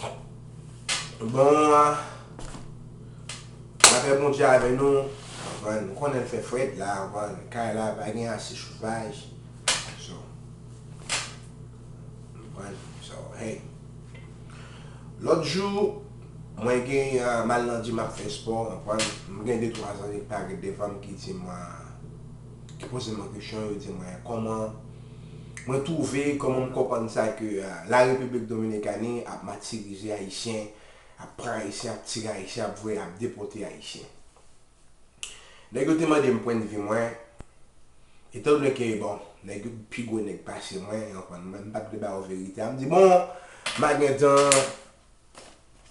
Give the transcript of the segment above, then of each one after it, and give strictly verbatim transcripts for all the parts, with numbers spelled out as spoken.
Bon, a, lapè Bondye avè nou. Konprann, nou konnen l fè frèt la, konprann, kay la pa gen ase chofaj. So, konprann, so, hey. Lòt jou, mwen gen, a, m al nan gym ap fè spò, konprann. Mwen gen de twa zanmi ki parèt devan m ki di mwen, ki poze mwen kesyon, yo di mwen, kòman mwen twouve, kòman m konprann sa ke, a, la Repiblik Dominikani ap matirize Ayisyen, ap pran Ayisyen, ap tire Ayisyen, ap voye, ap depòte Ayisyen. Nèg yo te mande m pwennvi mwen, etandone ke, bon, nèg yo pi gwo nèg pase mwen, yo konprann mwen, m pa t vle ba yo verite a. M di, bon, m a gentan,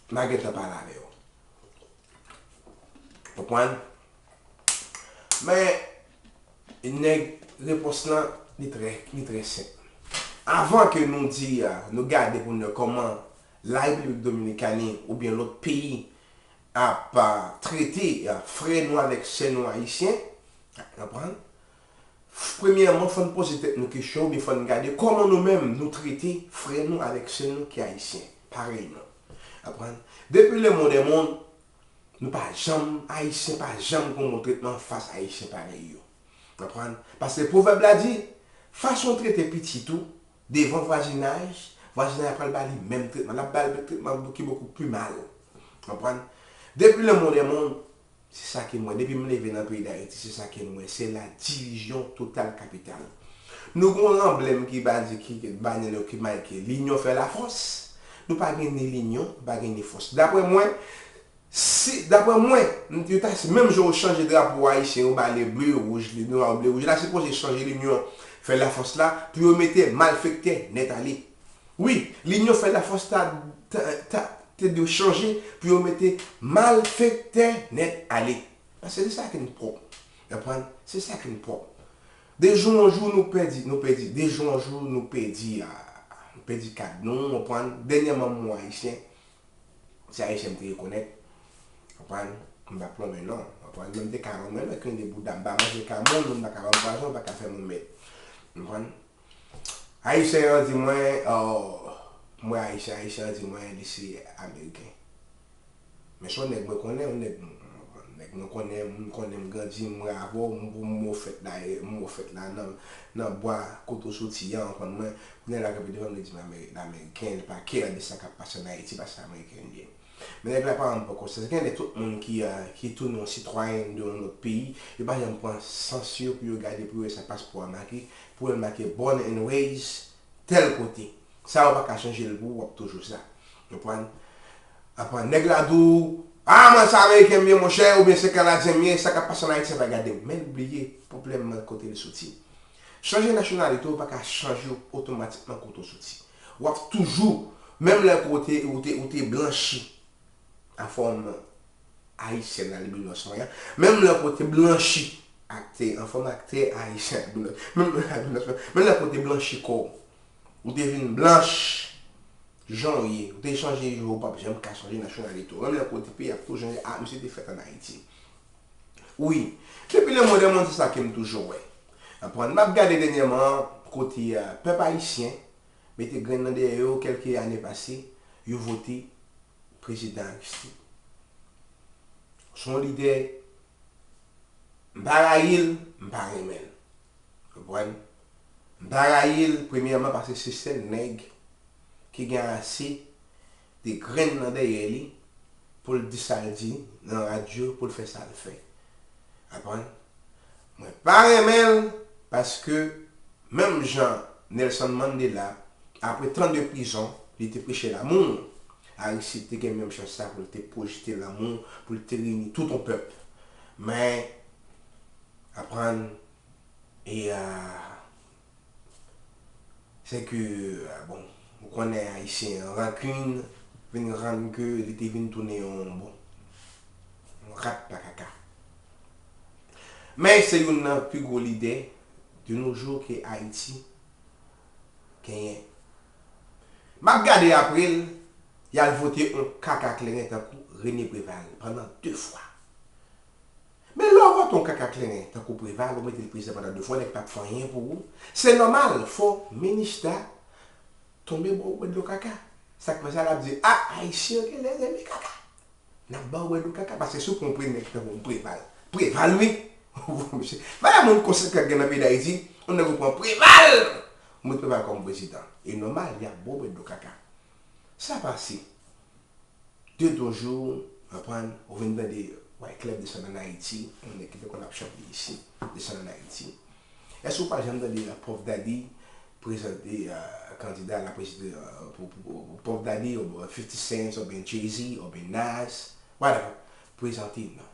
m a gentan pale avè yo. Konprann? Men, nèg, repons lan, li trè, li trè senp. Avan ke nou di, a, nou gade pou nou kòman la Repiblik Dominikani oubyen lòt peyi ap, a, trete, a, frè nou avèk sè nou ayisyen, konprann? Premyèman, fò n poze tèt nou kesyon, oubyen fò n gade kòman nou menm nou trete frè nou avèk sè nou ki ayisyen, parèy nou. Konprann? Depi le monde est monde, nou pa janm, Ayisyen pa janm gon bon tretman fas Ayisyen parèy yo. Konprann? Paske pwovèb la di, fason w trete pitit ou devan vwazinaj, vwazinaj la pral ba li menm tretman, l ap ba l tretman ki bokou pli mal. Konprann? Depi le monde est monde, se sa ke m wè. Depi m leve nan peyi Dayiti, se sa ke m wè. Se la divizyon total kapital. Nou gon lanblèm ki ba di, ki, ki banyèl yo ki make L'union fait la force. Nou pa gen ni linyon, nou pa gen ni fòs. Daprè mwen, si, daprè mwen, m, yo ta, si menm jan yo chanje drapo ayisyen, yo ba le bleu, rouge, le noir, bleu, rouge, la sipoze chanje L'union fait la force la, pou yo mete malfektè nèt ale. Wi, L'union fait la force ta, ta, ta, te dwe chanje pou yo mete malfektè nèt ale. Paske se sa ki n pwòp. Konprann? Se sa ki n pwòp. De jou an jou, nou pèdi, nou pèdi, de jou an jou, nou pèdi, a, nou pèdi kad nou, konprann? Dènyèman, m wè Ayisyen, se Ayisyen m te rekonèt, konprann? M pa plonmen non, konprann? Men m te ka lonmen, men kren de bouda, m pa manje ka moun, moun pa ka ban m pwazon, pa ka fè moun mèt. Konprann? Ayisyen an di mwen, oh, m wè Ayisyen, Ayisyen an di mwen li se Ameriken. Men se yon nèg mwen konnen, yon nèg, nèg mwen konnen, m konnen, m grandi, m wè avè w, m, m, m wè w fèt la, e, m wè w fèt la nan, nan bwa kote w soti a, w konprann mwen. Kounye a l ap kanpe devan m, li di m Ameri-, l Ameriken, li pa kè de sa k ap pase ann Ayiti, paske Ameriken li ye. Men nèg la pa rann poko sa. Gen de tout moun ki, euh, ki tounen yon sitwayen de yon lòt peyi, yo pa janm pran sans yo pou yo gade pou yo wè sa paspò a make, pou yo make born and raised tèl kote. Sa yo pa ka chanje l pou ou, w ap toujou sa. Konprann? Apre nèg la di w, ah, mwen se Ameriken m ye, monchè, oubyen se Kanadyen m ye, sa k ap pase ann Ayiti, sa pa gade m. Men l bliye pwoblèm nan kote l soti. Chanje nasyonalite w pa ka chanje w otomatikman kote w soti. W ap toujou, menm lè ke w te, ou te, ou te blanchi an fòm ayisyèn albinos mwen an, menm lè ke w te blanchi aktè, an fòm aktè ayisyen albinos, menm albinos mwen, menm lè ke w te blanchi kò w, ou te vin blanch jan w ye, ou te chanje, ou p ap janm ka chanje nasyonalite w. Menm lè ke w te peye ap tou chanje, ah, misye te fèt ann Ayiti. Wi, depi le monde est monde, se sa ke m toujou wè. Konprann? M ap gade dènyèman kote, euh, pèp ayisyen mete grenn nan dèyè yo, kèlke ane pase, yo vote prezidan Aristide. Se yon lidè, m pa rayi l, m pa renmen l. Konprann? M pa rayi l, premyèman, paske se sèl nèg ki gen ase de grenn nan dèyè li pou l di sa l di nan radyo, pou l fè sa l fè. Konprann? Mwen pa renmen l paske, menm jan Nelson Mandela, apre trannde prizon, li te preche lanmou. Aristide te gen menm chans sa pou l te pwojte lanmou, pou l te reyini tout yon pèp. Men, konprann, e, a, se ke, a, bon, ou konnen Ayisyen an, rankin vin rann ke li te vin tounen yon, bon, yon rat pa kaka. Men se youn nan pi gwo lidè de nos jours ke Ayiti genyen. M ap gade apre l, y al vote yon kaka kleren tankou René Préval pandan de fwa. Men lè w vote yon kaka kleren tankou Préval, ou mete l prezidan pandan de fwa, nèg p ap fè anyen pou ou. Se nòmal, fò minista tonbe bò w bwè dlo kaka. Sa k fè sa, l ap di, a, Ayisyen yo genlè renmen kaka. N ap ba w bwè dlo kaka, paske si w pran yon nèg tankou Preval. Preval, wi! Mesye, pa yon moun konsekan k gen nan peyi Dayiti, yon nèg ou pran Preval! Ou met Preval kòm prezidan. E nòmal, y ap ba w bwè dlo kaka. Sa pase. De nos jours, w konprann, ou vin tande, Wyclef desann ann Ayiti, yon nèg ki te konn ap chante isi, desann ann Ayiti. Èske w pa janm tande, euh, Puff Daddy prezante, euh, kandida la prezidan, euh, pou, pou, pou Puff Daddy, oubyen fifty Cent, oubyen Jay-Z, oubyen Nas, whatever, prezante, non.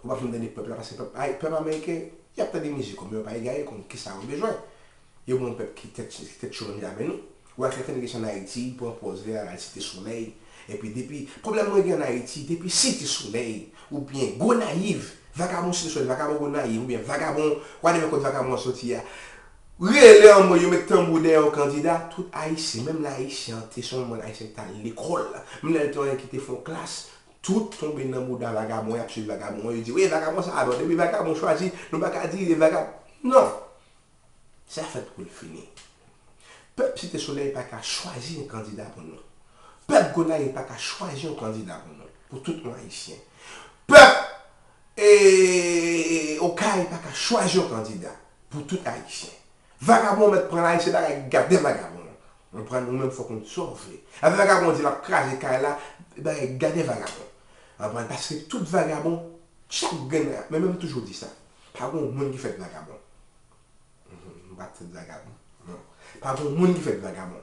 Ou p ap janm tande pèp la, paske pèp, ay, pèp ameriken, y ap tande mizik ou, men yo pa egare konn kisa yo bezwen. Yo bon pèp ki tèt, ki tèt cho menm jan avè nou. Ou wè kèk nèg ki an Ayiti, pran pòz li al Site Solèy. Epi depi, pwoblèm mwen gen an Ayiti, depi Site Solèy, oubyen Gonayiv, vagabon Site Solèy, vagabon Gonayiv, oubyen vagabon, whatever kot vagabon an soti a, rele anmwe, yo met tanbou dèyè yon kandida, tout Ayisyen, menm la Ayisyen an te se yon moun Ayisyen ki t al lekòl, menm lè l te yon ki te fè yon klas, tout tonbe nan bouda vagabon, y ap swiv vagabon, yo di, wi, vagabon sa a, bon, depi vagabon chwazi, nou pa ka di li vagabon. Non! Sa fèt pou l fini. Pèp Site Solèy pa ka chwazi yon kandida pou nou. Pèp Gonayiv pa ka chwazi yon kandida pou nou. Pou tout yon Ayisyen. Pèp, e, Okay pa ka chwazi yon kandida pou tout Ayisyen. Vagabon mèt pran la, se bagay gade vagabon. Ou konprann, ou menm fòk ou sa w vle. Avè vagabon di l ap kraze kay la, bagay gade vagabon. Ou konprann, paske tout vagabon, chak grenn, men menm toujou di sa. Pa gen yon moun ki fèt vagabon. Mhm, m pa t fèt vagabon. Non. Pa gen moun ki fèt vagabon.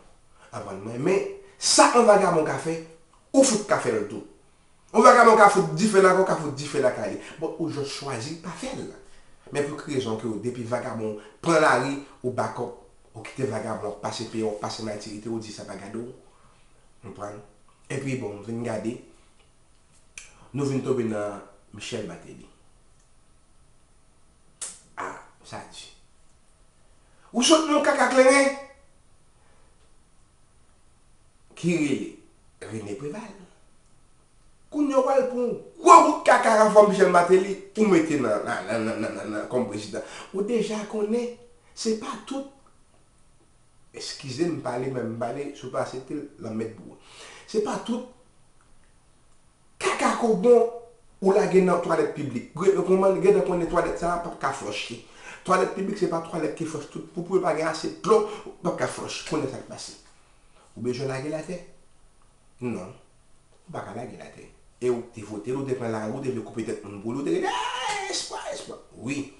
Aprann mwen. Men, sa yon vagabon ka fè, ou fout ka fè l tou. Yon vagabon ka fout dife lakay ou, ka fout dife lakay li. Bon, ou jis chwazi pa fè l. Men pou ki rezon ke w, depi vagabon pran lari, ou back up, ou kite vagabon ap pase peyi, ap pase matirite, ou di sa pa gade w? Konprann? Epi, bon, vin gade, nou vin tonbe nan Michel Martelly. Ah, sa di. Ou sot nan kaka klengen ki rele René Préval. Kounye a w al pran yon gwo bout kaka Rafa Michel Martelly ou mete nan, nan, nan, nan, nan, nan, nan kòm prezidan. Ou deja konnen, se pa tout. Eskize m pale, men m pale, si w pa aksepte l, lanmèd pou ou. Se pa tout kaka kobon ou lage nan twalèt piblik. Gre-, kòman, gentan konnen twalèt sa a p ap ka flòche. Twalèt piblik se pa twalèt ki flòche tout poupou, pa gen ase dlo, p ap ka flòche. Konnen sa k pase. Ou bezwen lage l atè? Non. Ou pa ka lage l atè. E ou te vote l, ou te pran lari, ou te vle koupe tèt moun pou li, ou te rele, "Ah, espwa, espwa." Wi.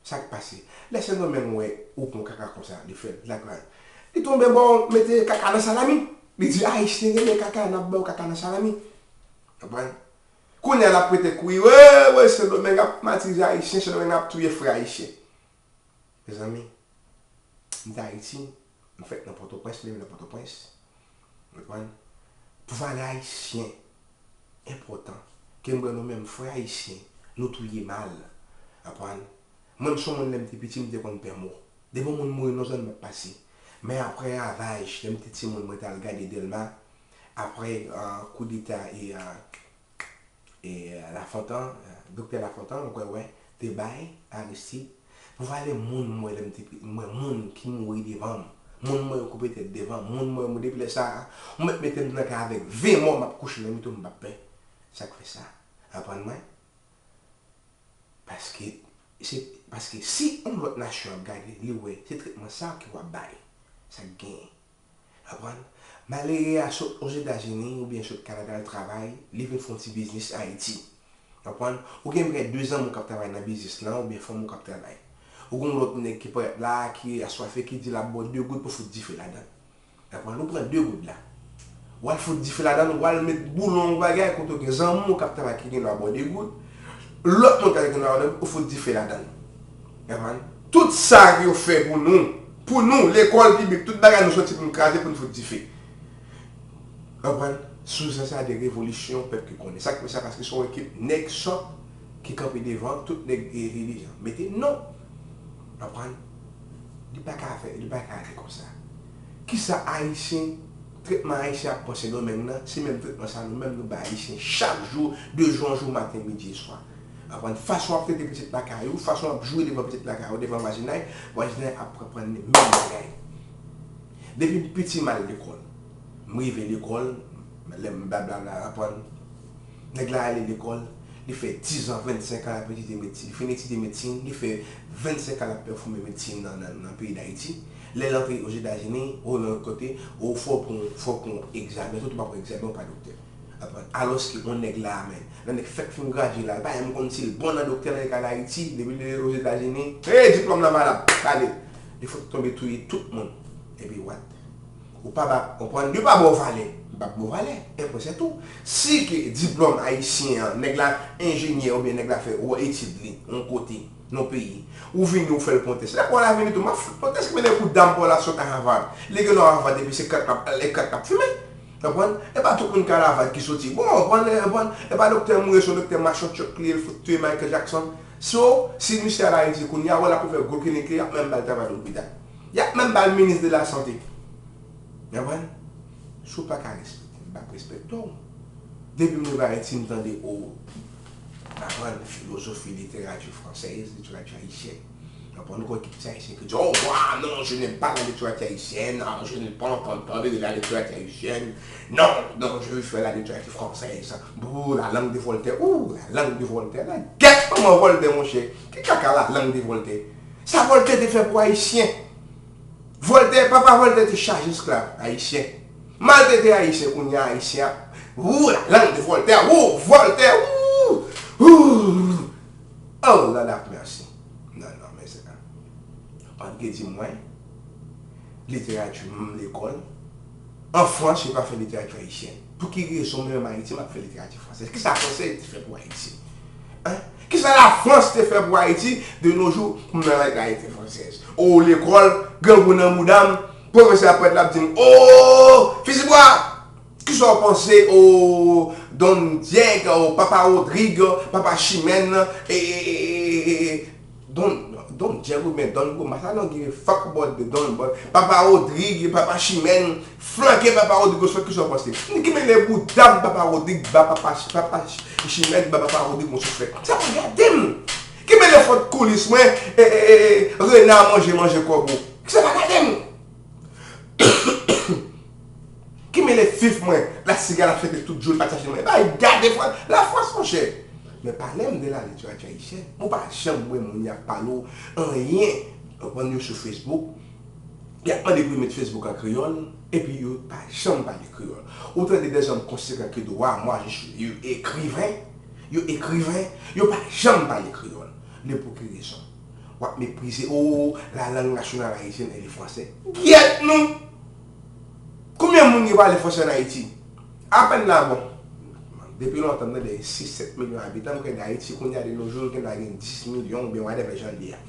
Sa k pase? Lè Sendomeng wè ou pran kaka konsa, li fè l lakay. Li tonbe bò, mete kaka nan salami. Li di, "Ayisyen renmen kaka, n ap ba w kaka nan salami." Konprann? Kounye a l ap pete kouri, "Wè, wè, Sendomeng ap matize Ayisyen, Sendomeng ap touye frè Ayisyen." Mezanmi, m t Ayiti, m fèt nan Pòtoprens, m leve nan Pòtoprens. Konprann? Pou valè ayisyen enpòtan. Ke m wè nou menm frè ayisyen, nou touye mal. Konprann? Mwen, m se yon moun, lè m te piti, m te konn pè mo. Depi yon moun mouri nan zòn, m ap pase. Men apre ravaj, lè m te timoun, mwen t al gade Dèlma. Apre, ah, koudeta e, ah, e, ah, Lafontan, ah, Doktè Lafontan, mwen kwè, wè, te bay Aristide. Pou valè moun m wè lè m te piti, m wè moun ki mouri devan m. Moun m wè yo koupe tèt devan m. Moun m wè, mwen, depi lè sa a, ou mèt mete m nan kay avèk ven mò, m ap kouche nan mitan, m p ap pè. Sa k fè sa? Aprann mwen. Paske, se, paske si yon lòt nasyon ap gade, li wè, se tretman sa a ke w ap bay. Sa k genyen. Konprann? Malere a sot Ozetazini oubyen sot Kanada al travay, li vin fè yon ti biznis Ayiti. Konprann? Ou gen prè de zanmi w k ap travay nan biznis lan, oubyen fanmi w k ap travay. Ou gen yon lòt nèg ki parèt la, ki aswafe, ki di l ap ba w de goud pou fout dife ladan l. Konprann? Ou pran de goud la. W al fout dife ladan l, w al met boulon yon bagay kote w gen zanmi w k ap travay ki gen dwa ba w de goud. Lòt moun k ap gen dwa ba w de goud, ou fout dife ladan l. Konprann? Tout sa ke yo fè pou nou, pou nou, lekòl piblik, tout bagay nou soti pou n kraze, pou n fout dife. Konprann? Sou sa, sa de revolisyon, pèp ki konnen. Sa k fè sa, paske se yon ekip nèg sòt ki kanpe devan, tout nèg entèlijan. Mete non. Konprann? Li pa ka fè, li pa ka ale konsa. Kisa Ayisyen, tretman Ayisyen ap pran Sendomeng nan, se menm tretman sa nou menm nou bay Ayisyen chak jou, de jou an jou, maten, midi e swa. Konprann? Fason w ap trete pitit lakay ou, fason w ap joure devan pitit lakay ou, devan vwazinay, vwazinay ap reprann li menm bagay. Depi m piti, m al lekòl. M rive lekòl, lè m blablabla aprann. Nèg la ale lekòl, li fè diz an, vennsenk an l ap etidye medsin. Li fin etidye medsin, li fè vennsenk an l ap pèfòme medsin nan, nan, nan peyi Dayiti. Lè l antre Ozetazini, ou nan lòt kote, ou fò w pran, fò w pran egzamen, tout ou pa pran egzamen, ou pa doktè. Aprann. Alòske yon nèg la, men, yon nèg fèk fin gradye la, li pa menm konn si l bon nan doktè nan lekòl Ayiti, depi li rive Ozetazini, hey, diplòm nan valab, ale. Li fout tonbe touye tout moun. Epi what? Ou pa ba, konprann, yo pa ba w valè. Yo pa ba w valè. E pwen se tou. Si ke diplòm ayisyen an, nèg la enjenyè oubyen nèg la fè etid li, yon kote, yon peyi, ou vini ou fè l pwotès. Lè pou la vini tou, m ap fout pwotès ki mele pou dam pou la sot a Harvard. Li gen nan Harvard epi se kat l ap, e kat l ap fimen. Konprann? E pa tout moun k al Harvard ki soti bon, konprann, konprann? E pa doktè Mourice, doktè Machon Chuck li ye, l fout touye Michael Jackson. So, si misye al Ayiti kounye a, wè l ap ouvè gwo klinik li, y ap menm ba l travay lopital. Y ap menm ba l minis de la sante. Konprann? Si w pa ka respekte m, m p ap respekte w. Depi m rive Ayiti, m tande, o, aprann filozofi, literati fransèz, literati ayisyèn. Konprann? Ou konn ki ti ayisyen ki di, o, wa, non, je n'aime pas la littérature haïtienne, ah, je ne peux pas entendre parler de la littérature haïtienne, non, non, je veux faire la littérature française. Bou, la langue de Voltaire, ou, la langue de Voltaire, la gèt manman Voltaire, monchè. Ki kaka la langue de Voltaire? Sa Voltaire te fè pou ayisyen? Voltaire, papa Voltaire te chaje esklav ayisyen. Maltrete ayisyen, kounye a ayisyen ap, ou, la langue de Voltaire, ou, Voltaire, ou, ou. Oh, Lord have mercy. Non, non, men se pa. Ou pa t gen di mwen, literati m lekòl, an Frans, yo pa fè literati ayisyèn. Pou ki rezon mwen menm Ayiti, m ap fè literati fransèz? Kisa fransèz te fè pou Ayiti? Hein? Kisa Lafrans te fè pou Ayiti de nos jours pou m nan literati fransèz? O lekòl, grangou nan bouda m, pwofesè ap pèt la ap di m, o, Fizibwa! Kisa w panse, o, Don Diègue, o, Papa Rodrigue, Papa Chimène, e, e, e, e, e, Don, Don Diègue oubyen Don Goma, I don't give a fuck about the Don, but Papa Rodrigue, Papa Chimène, flanke Papa Rodrigue, sòt ki sa w panse? Ki mele bouda m Papa Rodrigue, ba Papa, Papa Chimène, ba Papa Rodrigue, yon sòt fè. Sa pa gade m! Ki mele fòt koulis mwen, e, e, e, e, rena manje, manje kòbo? Ki sa pa gade m? Ki mele fif mwen, la siga la fete tout jou, l pa t chache mwen. Bay gade Fran-, Lafrans, monchè. Men pale m de la literati ayisyèn. Ou pa janm wè moun y ap pale w anyen. Ou konn yo sou Facebook. Y ap mande pou yo met Facebook an kreyòl, epi yo pa janm pale kreyòl. Ou tande de zòm konsekan ke dwa, moi, je suis, yo ekriven. Yo ekriven. Yo pa janm pale kreyòl. Men pou ki rezon? W ap meprize, oh, la langue nationale haïtienne, elle est française. Gyèt nou! Konbyen moun ki pale fransè an Ayiti? Apèn la, bon. Depi lontan, m tande sis, sèt milyon abitan, m kwè Ayiti, kounye a de nos jours, gen dwa gen dis milyon, oubyen whatever jan l ye a.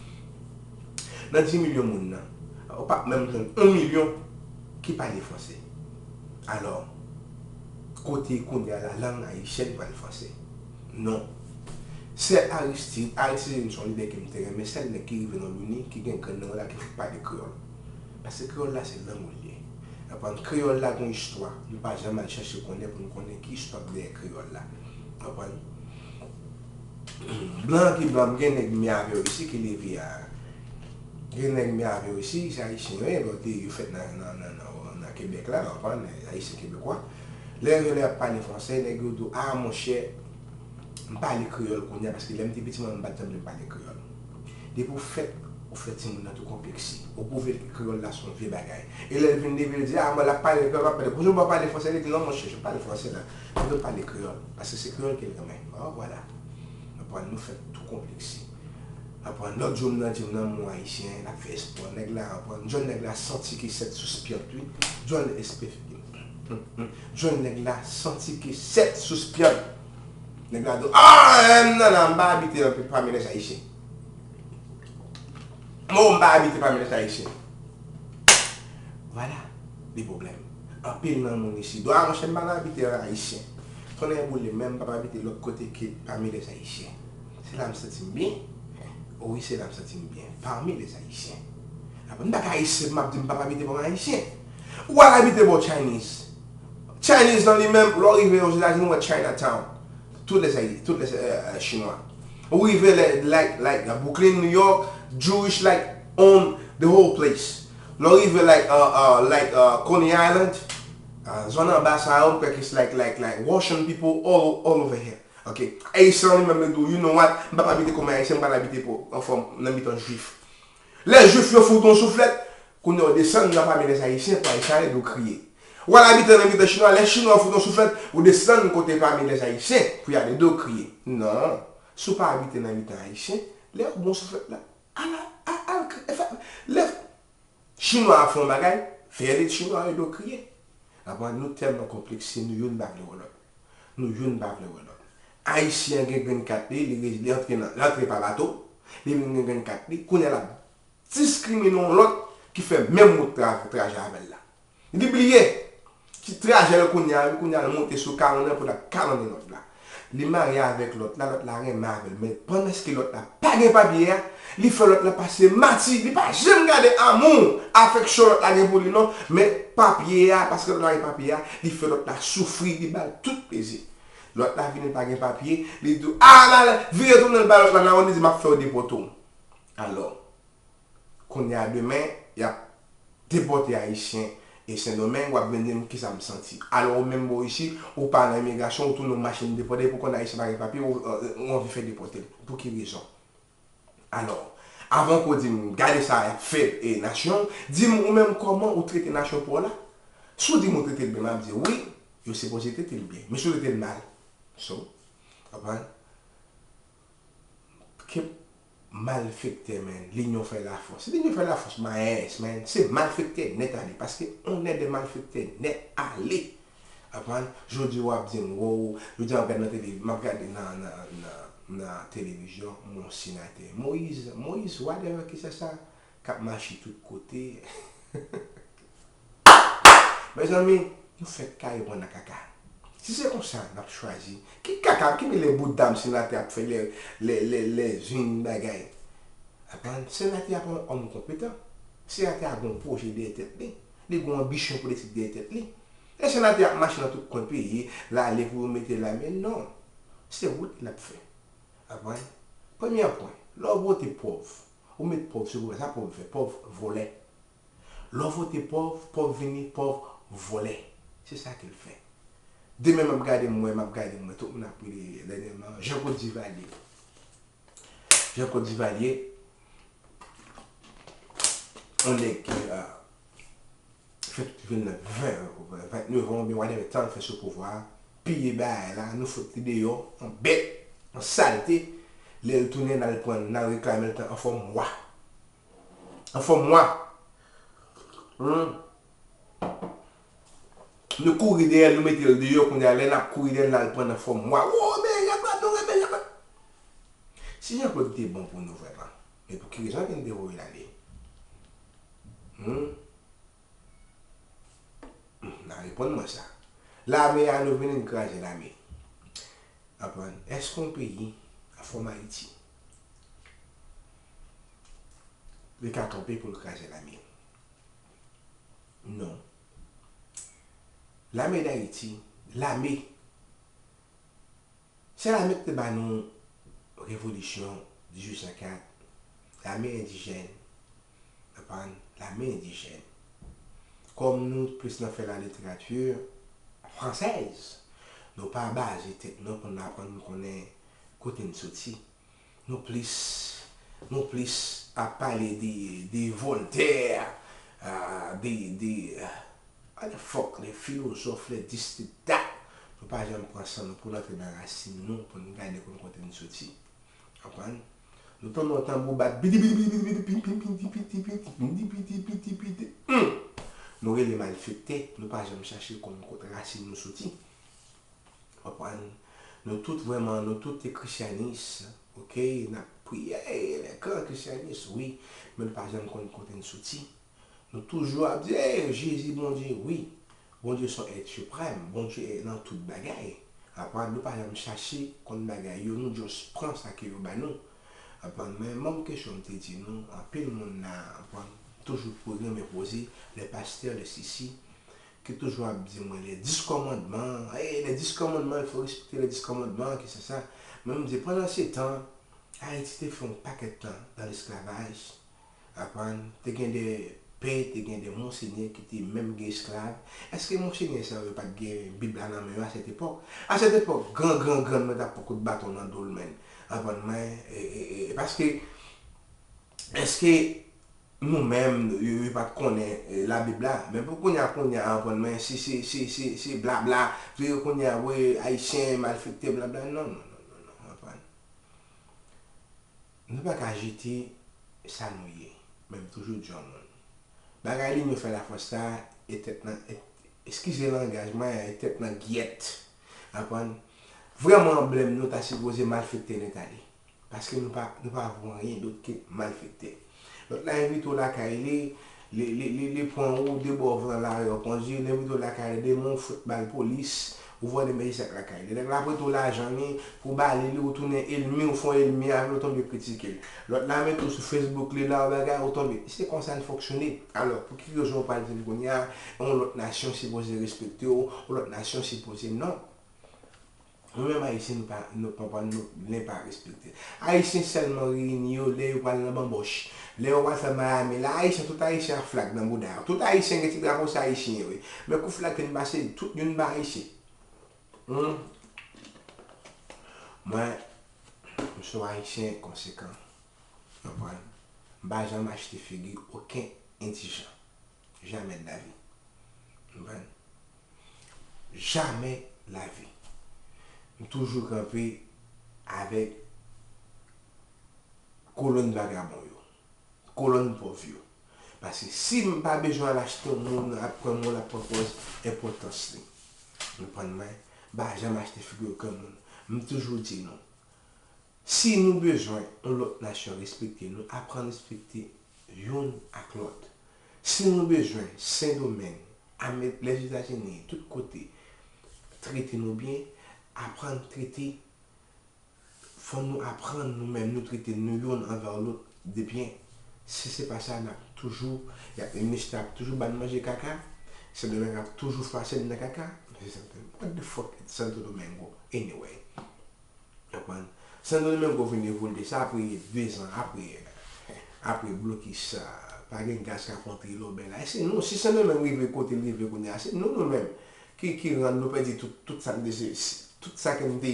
Nan dis milyon moun nan, ou p ap menm jwenn yon milyon ki pale fransè. Alò, kote kounye a la langue haïtienne pale fransè? Non. Sèl Aristide, Aristide se yon lidè ke m te renmen, sèl nèg ki rive nan loni, ki gen grenn nan la, ki fout pale kreyòl. Paske kreyòl la se lang ou l ye. Konprann? Kreyòl la gon istwa. Nou pa janm al chache konnen pou n konnen ki istwa k dèyè kreyòl la. Konprann? Blan ki blan, gen nèg Miaville isi ki leve a. Gen nèg Miaville isi, se Ayisyen yo ye, bon, te, yo fèt nan, nan, nan, nan, nan Kebèk la, konprann? Ayisyen kebekwa. Lè yo, lè y ap pale fransè, nèg yo di w, a, monchè, m pale kreyòl kounye a, paske lè m te piti, mwen, m pa t janm vle m pale kreyòl. Depi w fèt, ou fè timoun nan tou konpleksi. Ou pwouve l ke kreyòl la se yon vye bagay. E lè l vin leve, l di, a, mwen, l ap pale kreyòl, l ap pale. Pou jou w pale fransè, li di, non, monchè, je parle français la. Mwen vle pale kreyòl, paske se kreyòl ke l renmen. Oh, voilà. Konprann, nou fèt tou konpleksi. Konprann, lòt jou m nan di m nan, m yon ayisyen, l ap fè espò. Nèg la, konprann, jwenn nèg la santi ke sèt sou spyant, wi. Jwenn espè. Jwenn nèg la santi ke sèt sou spyant. Nèg la di, ah, m nan, nan, m pa abite nan, pami lèzayisyen. Mwen, m pa abite pami lèzayisyen. Vwala, de pwoblèm. Anpil nan moun isi. Dwa, monchè, m pa nan abite ayisyen. Tonnè boule, men m p ap abite lòt kote ke pami lèzayisyen. Se la m santi m byen. Wi, se la m santi m byen. Pami lèzayisyen. Apre, m pa ka ayisyen, m ap di m p ap abite pami ayisyen. Ou al abite bò Chinese. Chinese nan li menm, lè w rive Ozetazini, ou wè Chinatown. Tout lè, tout lè, euh, euh, Chinwa. Ou rive lè, like, like, uh, Brooklyn, New York, Jewish, like, own the whole place. Lè w rive, like, uh, uh, like, uh, Coney Island, Ah, zòn anba sa yo, m kwè ki it's like, like, like, Russian people all, all over here. Ok. Ayisyen li menm li di w, you know what? M p ap abite kòm Ayisyen, m pral abite pou, anfòm, nan mitan Jwif. Lè Jwif yo fout yon souflèt, kounye a w desann nan pami lèzayisyen pou Ayisyen ale di w kriye. W al abite nan mitan Chinwa, lè Chinwa fout yon souflèt, ou desann kote pami lèzayisyen pou y ale di w kriye. Non. Si w pa abite nan mitan Ayisyen, lè yo ba w souflèt la, ala, a, al, fè, lè Chinwa a fè yon bagay, fè lè Chinwa yo di w kriye. Konprann? Nou tèlman konplekse, nou youn pa vle wè lòt. Nou youn pa vle wè lòt. Ayisyen an gen grenn kat li, li, li antre nan, li antre pa bato, li vin gen grenn kat li, kounye a l ap diskrimine yon lòt ki fè menm wout tra-, trajè avè l la. Li bliye ki trajè l kounye a, kounye a l monte sou kalann nan pou l ap kalannen lòt la. Li marye avèk lòt la, lòt la renmen avè l. Men pandan ke lòt la pa gen papye a, li fè lòt la pase mati. Li pa janm gade amou, afeksyon lòt la gen pou li non, men papye a, paske lòt la gen papye a, li fè lòt la soufri, li ba l tout plezi. Lòt la vini pa gen papye, li di w, "Ah, la, la, vire tounen l ba lòt la, nan, li di, 'M ap fè w depòte w.'" Alò, kounye a demen, y ap depòte Ayisyen e Sendomeng, w ap vin di m kisa m santi. Alò, ou menm bò isi, ou pa nan imigrasyon, ou tounen yon machin depòte, pou konn Ayisyen pa gen papye, ou, ou anvi fè depòte l. Pou ki rezon? Alò, avan ke w di m, gade sa y ap fè e nasyon, di m ou menm kòman ou trete nasyon pa w la. Si w di m ou trete l byen, m ap di wi, yo sipoze trete l byen. Men si w trete l mal, so, w konprann? Ke malfektè, man. Linyon fè lafòs. Si linyon fè lafòs, my ass, man. Se malfektè nèt ale. Paske on nèg de malfektè nèt ale. Konprann? Jodi w ap di m, wow, jodi a m ap gade nan tele, m ap gade nan, nan, nan, nan televizyon, mon senatè. Moyiz, Moyiz, whatever, ki se sa, k ap mache tout kote. Mezanmi, nou fèk kare pran nan kaka. Si se konsa n ap chwazi, ki kaka, ki mele bout dam senatè ap fè lè, lè, lè, lè zin bagay? Konprann? Senatè a pa yon òm konpetan. Senatè a gen yon pwojè dèyè tèt li. Li gen yon anbisyon politik dèyè tèt li. E senatè ap mache nan tout kwen peyi, l ale pou yo mete lame, non. Se wout li l ap fè. Konprann? Premye pwen, lè w vote pòv, ou met pòv sou pouvwa, sa pòv fè? Pòv vòlè. Lè w vote pòv, pòv vini, pòv vòlè. Se sa ke l fè. Demen m ap gade, m wè, m ap gade, m wè, tout moun ap rele dènyèman, Jean Claude Duvalier. Jean Claude Duvalier, yon nèg ki, ah, fèt Vilnèv, ven, vennèf an, oubyen whatever tan l fè sou pouvwa a, piye bagay la, nou fout li deyò, an bèt, an salte, lè l tounen, n al pran l, n al reklame l an fòm wa. An fòm wa. Hmm. Nou kouri dèyè l, nou mete l deyò, kounye a, lè n ap kouri dèyè l, n al pran l an fòm wa. Wo, men, y ap bat nou, men, y ap bat. Si Jean Claude te bon pou nou vrèman, men pou ki rezon ke n te voye l ale? Hmm? Hmm, n a reponn mwen sa. Lame a, nou vini, n kraze lame. Konprann? Èske yon peyi, an fòm Ayiti, li ka kanpe pou l kraze lame? Non. Lame Dayiti, lame, se lame ki te ba nou revolisyon dizuit san kat, lame endijèn, konprann, lame endijèn. Kòm nou plis nan fè la literati fransèz, nou pa baze tèt nou pou n aprann konnen kote n soti. Nou plis, nou plis ap pale de, de Voltaire, ah, de, de, ah, what the fuck, de filozòf, de this, de that. Nou pa janm pran san nou pou n antre nan rasin nou, pou n gade konn kote n soti. Konprann? Nou tande yon tanbou bat, bidi, bidi, bidi, bidi, bidi, pim, pim, pim, pim, piti, piti, piti, piti, piti, piti, piti. Hmm! Nou rele malfektè, nou pa janm chache konn kot rasin nou soti. Konprann? Nou tout vrèman, nou tout te krisyanis, oke? N ap priye, les grands krisyanis, wi, men nou pa janm konn kote n soti. Nou toujou ap di, "Ey, Jezi, Bondye," wi. Bondye se yon èt siprèm, Bondye nan tout bagay. Konprann? Nou pa janm chache konn bagay yo, nou just pran sa ke yo ba nou. Konprann? Men menm kesyon m te di nou, anpil moun la, konprann, toujou pou renmen poze, les pasteurs, les sisi, ki toujou ap di mwen, les dix commandements, eh, les dix commandements, il faut respecter les dix commandements, ki se sa. Men m di, pandan se tan, Ayiti te fè yon pakèt tan nan lesklavaj, konprann, te gen de P, te gen de monsenyè ki te menm gen esklav. Èske monsenyè sa yo pa t gen Bib la nan men yo a sèt epòk? A sèt epòk, gran, gran, grann mwen t ap pran kout baton nan do l, menn. Anprann mwen? E, e, e, paske, èske nou menm, yo, yo pa t konnen, e, Labib la? Men pou kounye a, kounye a, anprann mwen, se, se, se, se, se blabla, vire kounye a, wi, Ayisyen, malfektè, blabla. Non, non, non, non, non, anprann. Nou pa ka jete sa nou ye, men m toujou di yon moun. Bagay li nou fè lafòs sa, e tèt nan, e, eskize langaj mwen, e tèt nan gyèt. Anprann? Vrèman, anblèm nou ta sipoze malfektè nèt ale. Paske nou pa, nou pa vo anyen dòt ke malfektè. Lòt la envite w lakay li, li, li, li, li pran ou de bò van la, yo kondui, li envite w lakay li, demen w fout ba l polis, ou vòlè mèsi sak lakay li. Nèg la prete w lajan li, pou w ba li li, ou tounen ènmi, ou fè yon ènmi avè l, ou tonbe kritike l. Lòt la mete w sou Facebook li la, ou bagay, ou tonbe. Se konsa n fonksyone. Alò, pou ki rezon w pral di m kounye a, yon lòt nasyon sipoze respekte w, yon lòt nasyon sipoze non? Nou menm Ayisyen, nou pa, nou pa, pa, nou, nou pa respekte. Ayisyen sèlman reyini yo lè yo pral nan banbòch. Lè yo pral fè Miami la, Ayisyen, tout Ayisyen ap flag nan bouda yo. Tout Ayisyen gen ti drapo sa Ayisyen yo ye. Men kou flag fin pase, tout youn pa Ayisyen. Hmm. Mwen, m se yon Ayisyen konsekan. Konprann? M pa janm achte figi okenn endijan. Jamais de la vie. Konprann? Jamais la vie. M toujou kanpe avèk kolonn vagabon yo, kolonn pòv yo. Paske si m pa bezwen al achte yon moun, ap pran moun, ap pran pòz enpòtans li. Konprann mwen? M pa janm achte figi okenn moun. M toujou di nou, si nou bezwen yon lòt nasyon respekte nou, aprann respekte youn ak lòt. Si nou bezwen Sendomeng, Ame-, Lèzetazini, tout kote, trete nou byen, aprann trete, fò nou aprann nou menm, nou trete nou youn anvè lòt de byen. Si se pa sa, n ap toujou, y ap, Minis la ap toujou ba n manje kaka, Sendomeng ap toujou fase n nan kaka. What the fuck is Santo Domingo anyway? Konprann? Santo Domingo vin revolte sa apre de zan, apre, apre blokis sa, pa gen gaz k ap rantre Lòbèy la. E se nou, si Sendomeng rive kote l rive kounye a, se nou, nou menm, ki, ki rann nou pèdi tout, tout sa n te, tout sa ke n te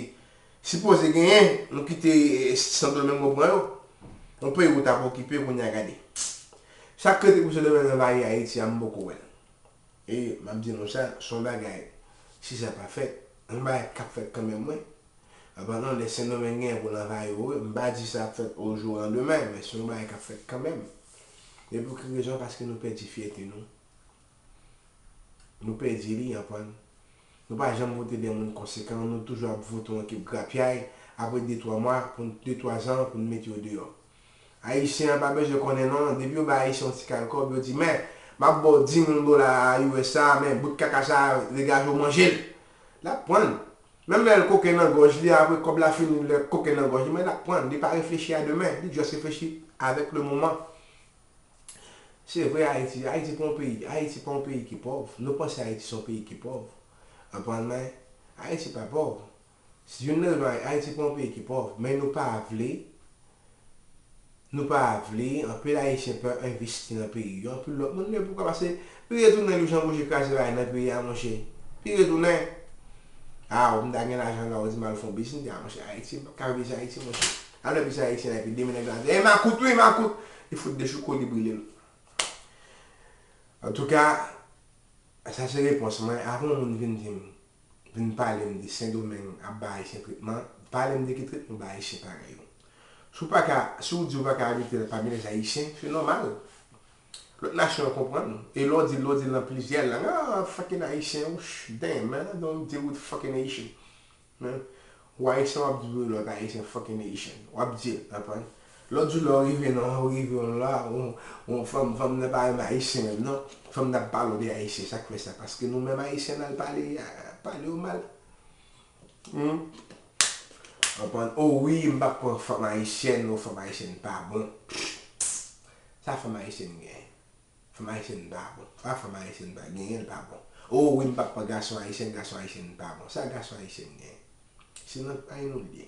sipoze genyen, nou kite, eh, Santo Domingo pran yo. Yon peyi ou t ap okipe, kounye a gade. Sa k rete pou Sendomeng anvayi Ayiti a, m poko wè l. E m ap di nou sa, se yon bagay, si sa pa fèt, yon bagay k ap fèt kanmenm, wi. Anpandan, lè Sendomeng genyen pou l anvayi w, wi, m pa di sa ap fèt o jou landemen, men se yon bagay k ap fèt kanmenm. E pou ki rezon? Paske nou pèdi fyète nou. Nou pèdi li, anprann. Nou pa janm vote de moun konsekan, nou toujou ap vote yon ekip grapyay, apre de twa mwa, pou de twa zan, pou n mete yo deyò. Ayisyen an pa bezwen konnen non, depi yo bay Ayisyen yon ti kal kòb, yo di, men, m ap ba w di mil dola U S a, men bout kaka sa, degaje w manje l. L ap pran l. Menm lè l koken nan gòj li, apre kòb la fini, lè koken nan gòj li, men l ap pran l. Li pa reflechi a demen, li just reflechi avec le moment. Se vre, Ayiti, Ayiti pa yon peyi, Ayiti pa yon peyi ki pòv. Nou panse Ayiti se yon peyi ki pòv. Anprann mwen, Ayiti pa pòv. Si youn nan rezon, Ayiti pa yon peyi ki pòv, men nou pa vle, nou pa vle, anpil Ayisyen pè envesti nan peyi yo, anpil lòt moun, men poukwa? Paske pi retounen Louis Jean Bougie kraze bagay nan peyi a, monchè. Pi retounen. A, ou m ta gen lajan la, ou di m al fè yon biznis, a, monchè, Ayiti, m p ap ka viv Ayiti, monchè. Al fè biznis Ayisyen epi demen nèg la di, e makout, wi, makout! Li fout dechouke w, li brile l. Antouka, sa se repons mwen. Avan yon moun vin di m, vin pale m de Sendomeng ap bay Ayisyen tretman, pale m de ki tretman bay Ayisyen parèy ou. Si w pa ka, si w di w pa ka abite pami lèzayisyen, se nòmal. Lòt nasyon yo konprann ou. E lè w di l, lè w di l nan plizyè lang, ah, fucking Ayisyen, wouch, damn, man, I don't deal with fucking Haitian. Men, ou Ayisyen, w ap di lòt Ayisyen fucking Haitian. W ap di l, konprann? Lòt jou lè w rive nan, ou rive yon la, yon, yon fanm, fanm nan pa menm Ayisyen menm, non. Fanm nan ap pale w de Ayisyen, sa k fè sa? Paske nou menm Ayisyen, n al pale, pale yo mal. Hmm? Konprann? O wi, m p ap pran fanm ayisyèn, non, fanm ayisyèn pa bon. Sa fanm ayisyèn gen? Fanm ayisyèn pa bon. Pa fanm ayisyèn pa genyen, l pa bon. O wi, m p ap pran gason ayisyen, gason ayisyen pa bon. Sa gason ayisyen genyen? Se nan pay nou l ye.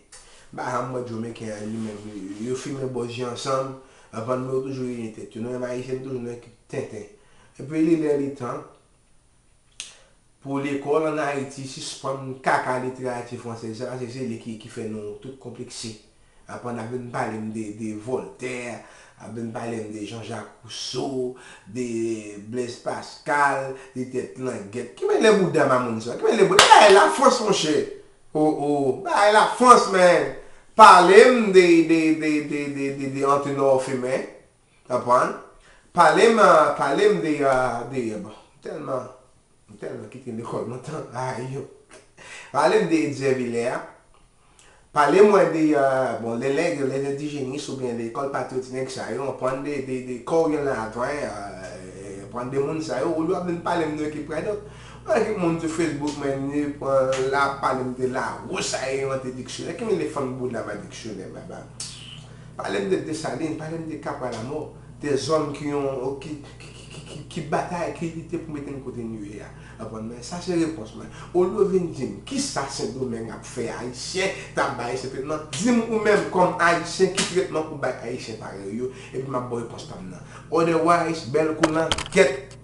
M pa janm wè Jamaican an li menm, yo fimen bòz je ansanm, anvan nou yo toujou reyini tèt yo. Nou menm ayisyen, nou toujou nan ekip tenten. Epi li lè li tan pou lekòl ann Ayiti sispann kaka literati fransèz sa, se, se li ki, ki fè nou tout konplekse. Aprann ap vin pale m de, de Voltaire, ap vin pale m de Jean-Jacques Rousseau, de Blaise Pascal, de tèt langèt. Ki mele bouda mamoun sa? Ki mele bouda? Bagay Lafrans, monchè. O, o, bagay Lafrans, men. Pale m de, de, de, de, de, de, de Antenor Firmin. Konprann? Pale m, ah, pale m de, ah, de, bon, tèlman, tèlman kite lekòl lontan. Ay, yo. Pale m de Edzer Villers. Pale mwen de, ah, bon, lè nèg, lè endijenis oubyen lekòl patriyotik nèg sa yo, aprann de, de, de Coriolan Latin, ah, aprann de moun sa yo, olye w ap vin pale m de Kip Radòt. Mwen ki moun sou Facebook, men, li pran la pale m de Larousse a invante diksyonè. Ki mele fann bouda ma diksyonè, baba? Pale m de Desalin, pale m de Kapwa Lamò, de zòm ki yon, ki, ki, ki, ki, ki, ki batay, ki lite pou mete n kote n ye a. Konprann mwen? Sa se repons mwen. Olye w vin di m, kisa Sendomeng ap fè Ayisyen, t ap bay Sendomeng? Di m ou menm kòm Ayisyen, ki tretman ou bay Ayisyen parèy ou yo, epi m ap ba w repons pa m nan. Otherwise, bèl kou nan kèt.